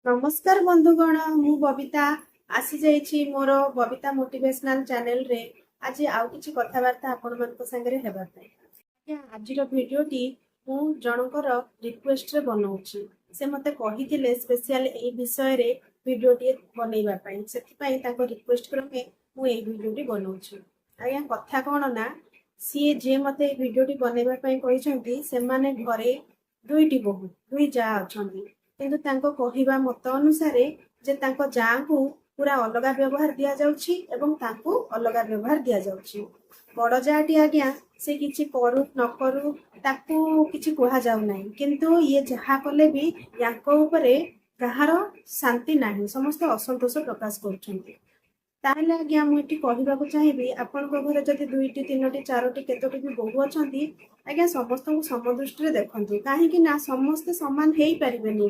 ନମସ୍କାର ବନ୍ଧୁଗଣ, ମୁଁ ବବିତା ଆସିଯାଇଛି ମୋର ବବିତା ମୋଟିଭେସନାଲ ଚ୍ୟାନେଲରେ ଆଜି ଆଉ କିଛି କଥାବାର୍ତ୍ତା ଆପଣମାନଙ୍କ ସାଙ୍ଗରେ ହେବା ପାଇଁ। ଆଜ୍ଞା, ଆଜିର ଭିଡ଼ିଓଟି ମୁଁ ଜଣଙ୍କର ରିକ୍ୱେଷ୍ଟରେ ବନଉଛି। ସେ ମୋତେ କହିଥିଲେ ସ୍ପେଶିଆଲ ଏଇ ବିଷୟରେ ଭିଡ଼ିଓଟିଏ ବନେଇବା ପାଇଁ। ସେଥିପାଇଁ ତାଙ୍କ ରିକ୍ୱେଷ୍ଟ କ୍ରମେ ମୁଁ ଏଇ ଭିଡ଼ିଓଟି ବନଉଛି। ଆଜ୍ଞା, କଥା କ'ଣ ନା, ସିଏ ଯିଏ ମୋତେ ଏଇ ଭିଡ଼ିଓଟି ବନେଇବା ପାଇଁ କହିଛନ୍ତି, ସେମାନେ ଘରେ ଦୁଇଟି ବୋହୂ, ଦୁଇ ଯା ଅଛନ୍ତି। କିନ୍ତୁ ତାଙ୍କ କହିବା ମତ ଅନୁସାରେ ଯେ ତାଙ୍କ ଯାଆଙ୍କୁ ପୁରା ଅଲଗା ବ୍ୟବହାର ଦିଆଯାଉଛି ଏବଂ ତାଙ୍କୁ ଅଲଗା ବ୍ୟବହାର ଦିଆଯାଉଛି। ବଡ଼ ଯାଆଟି ଆଜ୍ଞା, ସେ କିଛି କରୁ ନ କରୁ ତାକୁ କିଛି କୁହାଯାଉ ନାହିଁ, କିନ୍ତୁ ଇଏ ଯାହା କଲେ ବି ୟାଙ୍କ ଉପରେ କାହାର ଶାନ୍ତି ନାହିଁ, ସମସ୍ତେ ଅସନ୍ତୋଷ ପ୍ରକାଶ କରୁଛନ୍ତି। ତାହେଲେ ଆଜ୍ଞା, ମୁଁ ଏଠି କହିବାକୁ ଚାହିଁବି, ଆପଣଙ୍କ ଘରେ ଯଦି ଦୁଇଟି, ତିନୋଟି, ଚାରୋଟି, କେତୋଟି ବି ବୋହୂ ଅଛନ୍ତି ଆଜ୍ଞା, ସମସ୍ତଙ୍କୁ ସମଦୃଷ୍ଟିରେ ଦେଖନ୍ତୁ। କାହିଁକି ନା ସମସ୍ତେ ସମାନ ହେଇପାରିବେନି।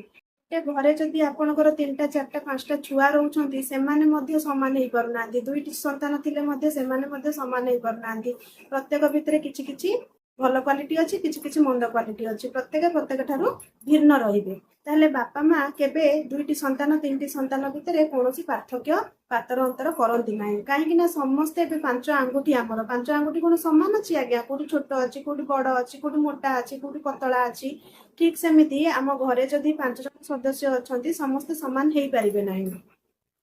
ଗୋଟେ ଘରେ ଯଦି ଆପଣଙ୍କର ତିନିଟା, ଚାରିଟା, ପାଞ୍ଚଟା ଛୁଆ ରହୁଛନ୍ତି, ସେମାନେ ମଧ୍ୟ ସମାନ ହେଇପାରୁନାହାନ୍ତି। ଦୁଇଟି ସନ୍ତାନ ଥିଲେ ମଧ୍ୟ ସେମାନେ ମଧ୍ୟ ସମାନ ହେଇପାରୁନାହାନ୍ତି। ପ୍ରତ୍ୟେକ ଭିତରେ କିଛି କିଛି ଭଲ କ୍ୱାଲିଟି ଅଛି, କିଛି କିଛି ମନ୍ଦ କ୍ୱାଲିଟି ଅଛି। ପ୍ରତ୍ୟେକ ପ୍ରତ୍ୟେକ ଠାରୁ ଭିନ୍ନ ରହିବେ। ତାହେଲେ ବାପା ମା କେବେ ଦୁଇଟି ସନ୍ତାନ, ତିନିଟି ସନ୍ତାନ ଭିତରେ କୌଣସି ପାର୍ଥକ୍ୟ, ପାତର ଅନ୍ତର କରନ୍ତି ନାହିଁ। କାହିଁକି ନା ସମସ୍ତେ ଏବେ ପାଞ୍ଚ ଆଙ୍ଗୁଠି, ଆମର ପାଞ୍ଚ ଆଙ୍ଗୁଠି କଣ ସମାନ ଅଛି ଆଜ୍ଞା? କୋଉଠି ଛୋଟ ଅଛି, କୋଉଠି ବଡ ଅଛି, କୋଉଠି ମୋଟା ଅଛି, କୋଉଠି ପତଳା ଅଛି। ଠିକ ସେମିତି ଆମ ଘରେ ଯଦି ପାଞ୍ଚ ଜଣ ସଦସ୍ୟ ଅଛନ୍ତି, ସମସ୍ତେ ସମାନ ହେଇପାରିବେ ନାହିଁ।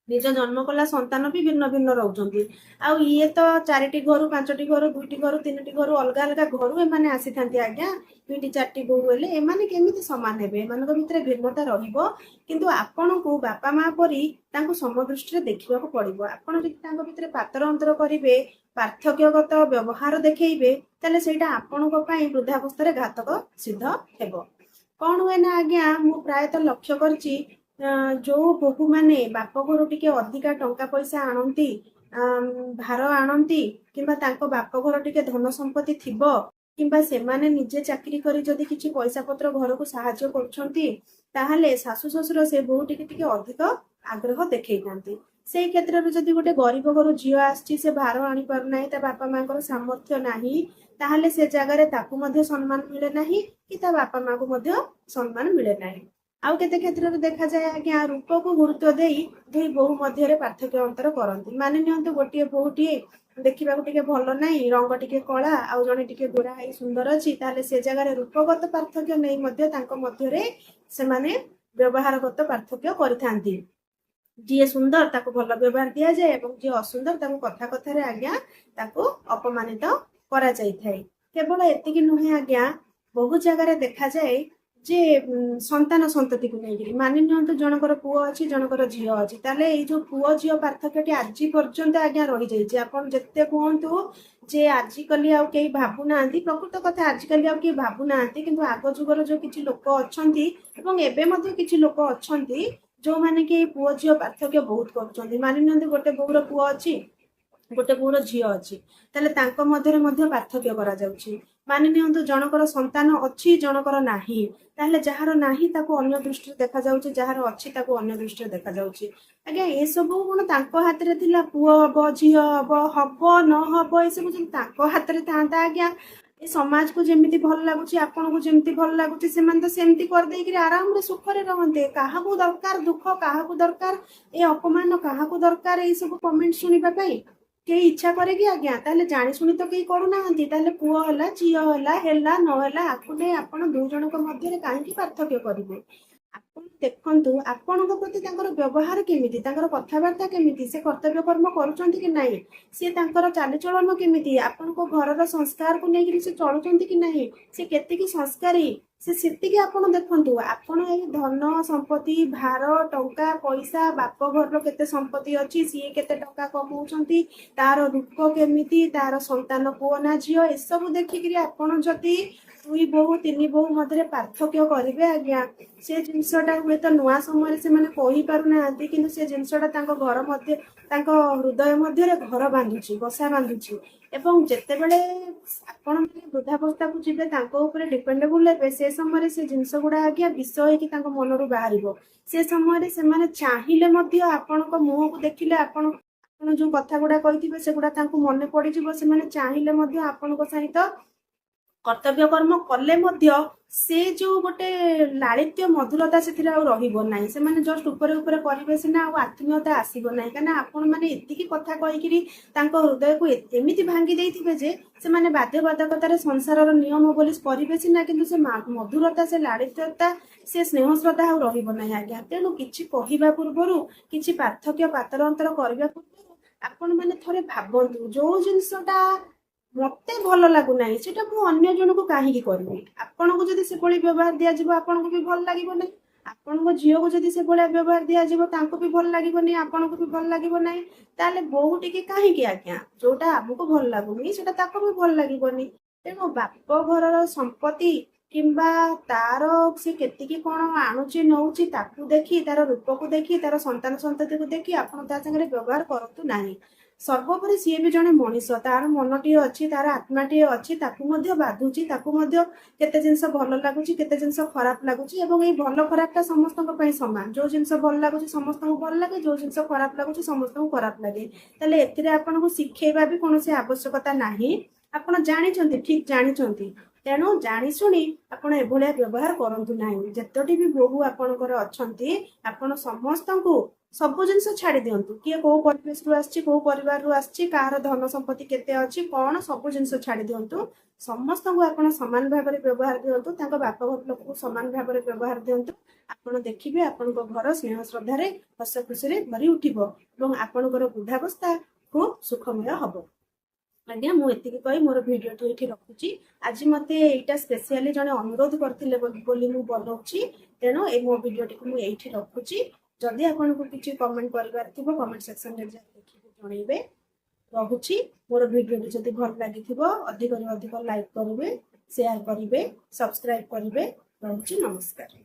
ନିଜ ଜନ୍ମ କଲା ସନ୍ତାନ ବି ଭିନ୍ନ ଭିନ୍ନ ରହୁଛନ୍ତି। ଆଉ ଇଏ ତ ଚାରିଟି ଘରୁ, ପାଞ୍ଚଟି ଘରୁ, ଦୁଇଟି ଘରୁ, ତିନିଟି ଘରୁ, ଅଲଗା ଅଲଗା ଘରୁ ଏମାନେ ଆସିଥାନ୍ତି ଆଜ୍ଞା। ଦୁଇଟି ଚାରିଟି ବୋହୂ ହେଲେ ଏମାନେ କେମିତି ସମାନ ହେବେ? ଏମାନଙ୍କ ଭିତରେ ଭିନ୍ନତା ରହିବ। କିନ୍ତୁ ଆପଣଙ୍କୁ ବାପା ମା ପରି ତାଙ୍କୁ ସମଦୃଷ୍ଟିରେ ଦେଖିବାକୁ ପଡିବ। ଆପଣ ଯଦି ତାଙ୍କ ଭିତରେ ପାତର ଅନ୍ତର କରିବେ, ପାର୍ଥକ୍ୟଗତ ବ୍ୟବହାର ଦେଖେଇବେ, ତାହେଲେ ସେଇଟା ଆପଣଙ୍କ ପାଇଁ ବୃଦ୍ଧାବସ୍ଥାରେ ଘାତକ ସିଦ୍ଧ ହେବ। କଣ ହୁଏ ନା ଆଜ୍ଞା, ମୁଁ ପ୍ରାୟତଃ ଲକ୍ଷ୍ୟ କରିଛି, ଯୋଉ ବୋହୂମାନେ ବାପ ଘରୁ ଟିକେ ଅଧିକା ଟଙ୍କା ପଇସା ଆଣନ୍ତି, ଭାର ଆଣନ୍ତି, କିମ୍ବା ତାଙ୍କ ବାପ ଘର ଟିକେ ଧନ ସମ୍ପତ୍ତି ଥିବ, କିମ୍ବା ସେମାନେ ନିଜେ ଚାକିରି କରି ଯଦି କିଛି ପଇସା ପତ୍ର ଘରକୁ ସାହାଯ୍ୟ କରୁଛନ୍ତି, ତାହେଲେ ଶାଶୁ ଶ୍ୱଶୁର ସେ ବୋହୂ ଟିକେ ଟିକେ ଅଧିକ ଆଗ୍ରହ ଦେଖେଇଥାନ୍ତି। ସେଇ କ୍ଷେତ୍ରରେ ଯଦି ଗୋଟେ ଗରିବ ଘରୁ ଝିଅ ଆସିଛି, ସେ ଭାର ଆଣିପାରୁନାହିଁ, ତା ବାପା ମାଙ୍କର ସାମର୍ଥ୍ୟ ନାହିଁ, ତାହେଲେ ସେ ଜାଗାରେ ତାକୁ ମଧ୍ୟ ସମ୍ମାନ ମିଳେ ନାହିଁ କି ତା ବାପା ମାକୁ ମଧ୍ୟ ସମ୍ମାନ ମିଳେ ନାହିଁ। ଆଉ କେତେ କ୍ଷେତ୍ରରେ ଦେଖାଯାଏ ଆଜ୍ଞା, ରୂପକୁ ଗୁରୁତ୍ୱ ଦେଇ ଦୁଇ ବୋହୂ ମଧ୍ୟରେ ପାର୍ଥକ୍ୟ ଅନ୍ତର କରନ୍ତି। ମାନି ନିଅନ୍ତୁ, ଗୋଟିଏ ବୋହୂଟିଏ ଦେଖିବାକୁ ଟିକେ ଭଲ ନାହିଁ, ରଙ୍ଗ ଟିକେ କଳା, ଆଉ ଜଣେ ଟିକେ ଗୋରା ହେଇ ସୁନ୍ଦର ଅଛି। ତାହେଲେ ସେ ଜାଗାରେ ରୂପଗତ ପାର୍ଥକ୍ୟ ନେଇ ମଧ୍ୟ ତାଙ୍କ ମଧ୍ୟରେ ସେମାନେ ବ୍ୟବହାରଗତ ପାର୍ଥକ୍ୟ କରିଥାନ୍ତି। ଯିଏ ସୁନ୍ଦର ତାକୁ ଭଲ ବ୍ୟବହାର ଦିଆଯାଏ ଏବଂ ଯିଏ ଅସୁନ୍ଦର ତାକୁ କଥା କଥାରେ ଆଜ୍ଞା ତାକୁ ଅପମାନିତ କରାଯାଇଥାଏ। କେବଳ ଏତିକି ନୁହେଁ ଆଜ୍ଞା, ବହୁତ ଜାଗାରେ ଦେଖାଯାଏ ଯେ ସନ୍ତାନ ସନ୍ତତିକୁ ନେଇକିରି। ମାନି ନିଅନ୍ତୁ, ଜଣଙ୍କର ପୁଅ ଅଛି, ଜଣଙ୍କର ଝିଅ ଅଛି। ତାହେଲେ ଏଇ ଯୋଉ ପୁଅ ଝିଅ ପାର୍ଥକ୍ୟଟି ଆଜି ପର୍ଯ୍ୟନ୍ତ ଆଜ୍ଞା ରହିଯାଇଛି। ଆପଣ ଯେତେ କୁହନ୍ତୁ ଯେ ଆଜିକାଲି ଆଉ କେହି ଭାବୁନାହାନ୍ତି, ପ୍ରକୃତ କଥା ଆଜିକାଲି ଆଉ କେହି ଭାବୁନାହାନ୍ତି। କିନ୍ତୁ ଆଗ ଯୁଗର ଯୋଉ କିଛି ଲୋକ ଅଛନ୍ତି ଏବଂ ଏବେ ମଧ୍ୟ କିଛି ଲୋକ ଅଛନ୍ତି, ଯୋଉମାନେ କି ପୁଅ ଝିଅ ପାର୍ଥକ୍ୟ ବହୁତ କରୁଛନ୍ତି। ମାନି ନିଅନ୍ତୁ, ଗୋଟେ ବୋହୂର ପୁଅ ଅଛି, ଗୋଟେ ବୋହୂର ଝିଅ ଅଛି, ତାହେଲେ ତାଙ୍କ ମଧ୍ୟରେ ମଧ୍ୟ ପାର୍ଥକ୍ୟ କରାଯାଉଛି। ମାନି ନିଅନ୍ତୁ, ଜଣଙ୍କର ସନ୍ତାନ ଅଛି, ଜଣଙ୍କର ନାହିଁ, ତାହେଲେ ଯାହାର ନାହିଁ ତାକୁ ଅନ୍ୟ ଦୃଷ୍ଟିରେ ଦେଖାଯାଉଛି, ଯାହାର ଅଛି ତାକୁ ଅନ୍ୟ ଦୃଷ୍ଟିରେ ଦେଖାଯାଉଛି। ଆଜ୍ଞା, ଏସବୁ କଣ ତାଙ୍କ ହାତରେ ଥିଲା? ପୁଅ ହବ, ଝିଅ ହବ, ହବ ନ ହବ, ଏସବୁ ଯଦି ତାଙ୍କ ହାତରେ ଥାନ୍ତା ଆଜ୍ଞା, ଏ ସମାଜକୁ ଯେମିତି ଭଲ ଲାଗୁଛି, ଆପଣଙ୍କୁ ଯେମିତି ଭଲ ଲାଗୁଛି, ସେମାନେ ତ ସେମିତି କରିଦେଇକିରି ଆରାମରେ ସୁଖରେ ରହନ୍ତେ। କାହାକୁ ଦରକାର ଦୁଃଖ? କାହାକୁ ଦରକାର ଏ ଅପମାନ? କାହାକୁ ଦରକାର ଏଇ ସବୁ କମେଣ୍ଟ ଶୁଣିବା ପାଇଁ? କେହି ଇଚ୍ଛା କରେ କି ଆଜ୍ଞା? ତାହେଲେ ଜାଣି ଶୁଣି ତ କେହି କରୁନାହାନ୍ତି। ତାହେଲେ ପୁଅ ହେଲା, ଝିଅ ହେଲା, ହେଲା ନହେଲା, ଆକୁ ନେଇ ଆପଣ ଦୁଇ ଜଣଙ୍କ ମଧ୍ୟରେ କାହିଁକି ପାର୍ଥକ୍ୟ କରିବେ? ଆପଣ ଦେଖନ୍ତୁ, ଆପଣଙ୍କ ପ୍ରତି ତାଙ୍କର ବ୍ୟବହାର କେମିତି, ତାଙ୍କର କଥାବାର୍ତ୍ତା କେମିତି, ସେ କର୍ତ୍ତବ୍ୟ କର୍ମ କରୁଛନ୍ତି କି ନାହିଁ, ସେ ତାଙ୍କର ଚାଲିଚଳନ କେମିତି, ଆପଣଙ୍କ ଘରର ସଂସ୍କାରକୁ ନେଇକିରି ସେ ଚଳୁଛନ୍ତି କି ନାହିଁ, ସେ କେତିକି ସଂସ୍କାରୀ, ସେ ସେତିକି ଆପଣ ଦେଖନ୍ତୁ। ଆପଣ ଏଇ ଧନ ସମ୍ପତ୍ତି, ଭାର, ଟଙ୍କା ପଇସା, ବାପ ଘରର କେତେ ସମ୍ପତ୍ତି ଅଛି, ସିଏ କେତେ ଟଙ୍କା କମଉଛନ୍ତି, ତାର ରୂପ କେମିତି, ତାର ସନ୍ତାନ ପୁଅ ନା ଝିଅ, ଏସବୁ ଦେଖିକିରି ଆପଣ ଯଦି ଦୁଇ ବୋହୂ, ତିନି ବୋହୂ ମଧ୍ୟରେ ପାର୍ଥକ୍ୟ କରିବେ ଆଜ୍ଞା, ସେ ଜିନିଷଟା ହୁଏତ ନୂଆ ସମୟରେ ସେମାନେ କହିପାରୁନାହାନ୍ତି, କିନ୍ତୁ ସେ ଜିନିଷଟା ତାଙ୍କ ଘର ମଧ୍ୟ, ତାଙ୍କ ହୃଦୟ ମଧ୍ୟରେ ଘର ବାନ୍ଧୁଛି, ବସା ବାନ୍ଧୁଛି। ଏବଂ ଯେତେବେଳେ ଆପଣ ମାନେ ବୃଦ୍ଧାବସ୍ଥାକୁ ଯିବେ, ତାଙ୍କ ଉପରେ ଡିପେଣ୍ଡେବୁଲ ହେବେ, ସେ ସମୟରେ ସେ ଜିନିଷ ଗୁଡା ଆଜ୍ଞା ବିଷ ହେଇକି ତାଙ୍କ ମନରୁ ବାହାରିବ। ସେ ସମୟରେ ସେମାନେ ଚାହିଁଲେ ମଧ୍ୟ ଆପଣଙ୍କ ମୁହଁକୁ ଦେଖିଲେ, ଆପଣ ଯୋଉ କଥା ଗୁଡା କହିଥିବେ, ସେଗୁଡା ତାଙ୍କୁ ମନେ ପଡିଯିବ। ସେମାନେ ଚାହିଁଲେ ମଧ୍ୟ ଆପଣଙ୍କ ସହିତ କର୍ତ୍ତବ୍ୟ କର୍ମ କଲେ ମଧ୍ୟ ସେ ଯୋଉ ଗୋଟେ ଲାଳିତ୍ୟ ମଧୁରତା ସେଥିରେ ଆଉ ରହିବ ନାହିଁ। ସେମାନେ ଜଷ୍ଟ ଉପରେ ଉପରେ କରିବେ ସିନା, ଆଉ ଆତ୍ମୀୟତା ଆସିବ ନାହିଁ। କାହିଁକିନା ଆପଣମାନେ ଏତିକି କଥା କହିକିରି ତାଙ୍କ ହୃଦୟକୁ ଏମିତି ଭାଙ୍ଗି ଦେଇଥିବେ ଯେ ସେମାନେ ବାଧ୍ୟବାଧକତାରେ ସଂସାରର ନିୟମ ବୋଲି କରିବେ ସିନା, କିନ୍ତୁ ସେ ମଧୁରତା, ସେ ଲାଳିତ୍ୟତା, ସେ ସ୍ନେହ ଶ୍ରଦ୍ଧା ଆଉ ରହିବ ନାହିଁ ଆଜ୍ଞା। ତେଣୁ କିଛି କହିବା ପୂର୍ବରୁ, କିଛି ପାର୍ଥକ୍ୟ ପାତର ଅନ୍ତର କରିବା ପୂର୍ବରୁ ଆପଣମାନେ ଥରେ ଭାବନ୍ତୁ, ଯୋଉ ଜିନିଷଟା ମତେ ଭଲ ଲାଗୁନାହିଁ ସେଇଟା ମୁଁ ଅନ୍ୟ ଜଣକୁ କାହିଁକି କରିବି? ଆପଣଙ୍କୁ ଯଦି ସେଭଳି ବ୍ୟବହାର ଦିଆଯିବ, ଆପଣଙ୍କୁ ବି ଭଲ ଲାଗିବ ନାହିଁ। ଆପଣଙ୍କ ଝିଅକୁ ଯଦି ସେଭଳିଆ ବ୍ୟବହାର ଦିଆଯିବ, ତାଙ୍କୁ ବି ଭଲ ଲାଗିବନି, ଆପଣଙ୍କୁ ବି ଭଲ ଲାଗିବ ନାହିଁ। ତାହେଲେ ବୋହୂ ଟିକେ କାହିଁକି ଆଜ୍ଞା? ଯୋଉଟା ଆମକୁ ଭଲ ଲାଗୁନି, ସେଟା ତାକୁ ବି ଭଲ ଲାଗିବନି। ତେଣୁ ବାପ ଘରର ସମ୍ପତ୍ତି କିମ୍ବା ତାର ସେ କେତିକି କଣ ଆଣୁଛି ନଉଛି, ତାକୁ ଦେଖି, ତାର ରୂପକୁ ଦେଖି, ତାର ସନ୍ତାନ ସନ୍ତତିକୁ ଦେଖି ଆପଣ ତା ସାଙ୍ଗରେ ବ୍ୟବହାର କରନ୍ତୁ ନାହିଁ। ସର୍ବୋପରି ସିଏ ବି ଜଣେ ମଣିଷ, ତାର ମନଟିଏ ଅଛି, ତାର ଆତ୍ମାଟିଏ ଅଛି। ତାକୁ ମଧ୍ୟ ବାଧୁଛି, ତାକୁ ମଧ୍ୟ କେତେ ଜିନିଷ ଭଲ ଲାଗୁଛି, କେତେ ଜିନିଷ ଖରାପ ଲାଗୁଛି। ଏବଂ ଏଇ ଭଲ ଖରାପଟା ସମସ୍ତଙ୍କ ପାଇଁ ସମାନ। ଯୋଉ ଜିନିଷ ଭଲ ଲାଗୁଛି ସମସ୍ତଙ୍କୁ ଭଲ ଲାଗେ, ଯୋଉ ଜିନିଷ ଖରାପ ଲାଗୁଛି ସମସ୍ତଙ୍କୁ ଖରାପ ଲାଗେ। ତାହେଲେ ଏଥିରେ ଆପଣଙ୍କୁ ଶିଖେଇବା ବି କୌଣସି ଆବଶ୍ୟକତା ନାହିଁ। ଆପଣ ଜାଣିଛନ୍ତି, ଠିକ ଜାଣିଛନ୍ତି। ତେଣୁ ଜାଣିଶୁଣି ଆପଣ ଏଭଳିଆ ବ୍ୟବହାର କରନ୍ତୁ ନାହିଁ। ଯେତୋଟି ବି ବୋହୂ ଆପଣଙ୍କର ଅଛନ୍ତି, ଆପଣ ସମସ୍ତଙ୍କୁ ସବୁ ଜିନିଷ ଛାଡି ଦିଅନ୍ତୁ। କିଏ କୋଉ ପରିବେଶରୁ ଆସିଛି, କୋଉ ପରିବାରରୁ ଆସିଛି, କାହାର ଧନ ସମ୍ପତ୍ତି କେତେ ଅଛି କଣ, ସବୁ ଜିନିଷ ଛାଡି ଦିଅନ୍ତୁ। ସମସ୍ତଙ୍କୁ ଆପଣ ସମାନ ଭାବରେ ବ୍ୟବହାର ଦିଅନ୍ତୁ। ତାଙ୍କ ବାପଘର ଲୋକଙ୍କୁ ସମାନ ଭାବରେ ବ୍ୟବହାର ଦିଅନ୍ତୁ। ଆପଣ ଦେଖିବେ, ଆପଣଙ୍କ ଘର ସ୍ନେହ ଶ୍ରଦ୍ଧାରେ ହସ ଖୁସିରେ ଭରି ଉଠିବ ଏବଂ ଆପଣଙ୍କର ବୃଦ୍ଧାବସ୍ଥା ଖୁବ ସୁଖମୟ ହବ। ଆଜ୍ଞା, ମୁଁ ଏତିକି କହି ମୋର ଭିଡିଓଟି ଏଇଠି ରଖୁଛି। ଆଜି ମତେ ଏଇଟା ସ୍ପେସିଆଲି ଜଣେ ଅନୁରୋଧ କରିଥିଲେ ବୋଲି ମୁଁ ବନଉଛି। ତେଣୁ ଏ ମୋ ଭିଡିଓଟିକୁ ମୁଁ ଏଇଠି ରଖୁଛି। ଯଦି ଆପଣଙ୍କୁ କିଛି କମେଣ୍ଟ କରିବାର ଥିବ, କମେଣ୍ଟ ସେକ୍ସନରେ ଯାଇ ଦେଖିକି ଜଣେଇବେ। ରହୁଛି। ମୋର ଭିଡିଓଟି ଯଦି ଭଲ ଲାଗିଥିବ, ଅଧିକରୁ ଅଧିକ ଲାଇକ୍ କରିବେ, ସେୟାର କରିବେ, ସବସ୍କ୍ରାଇବ କରିବେ। ରହୁଛି, ନମସ୍କାର।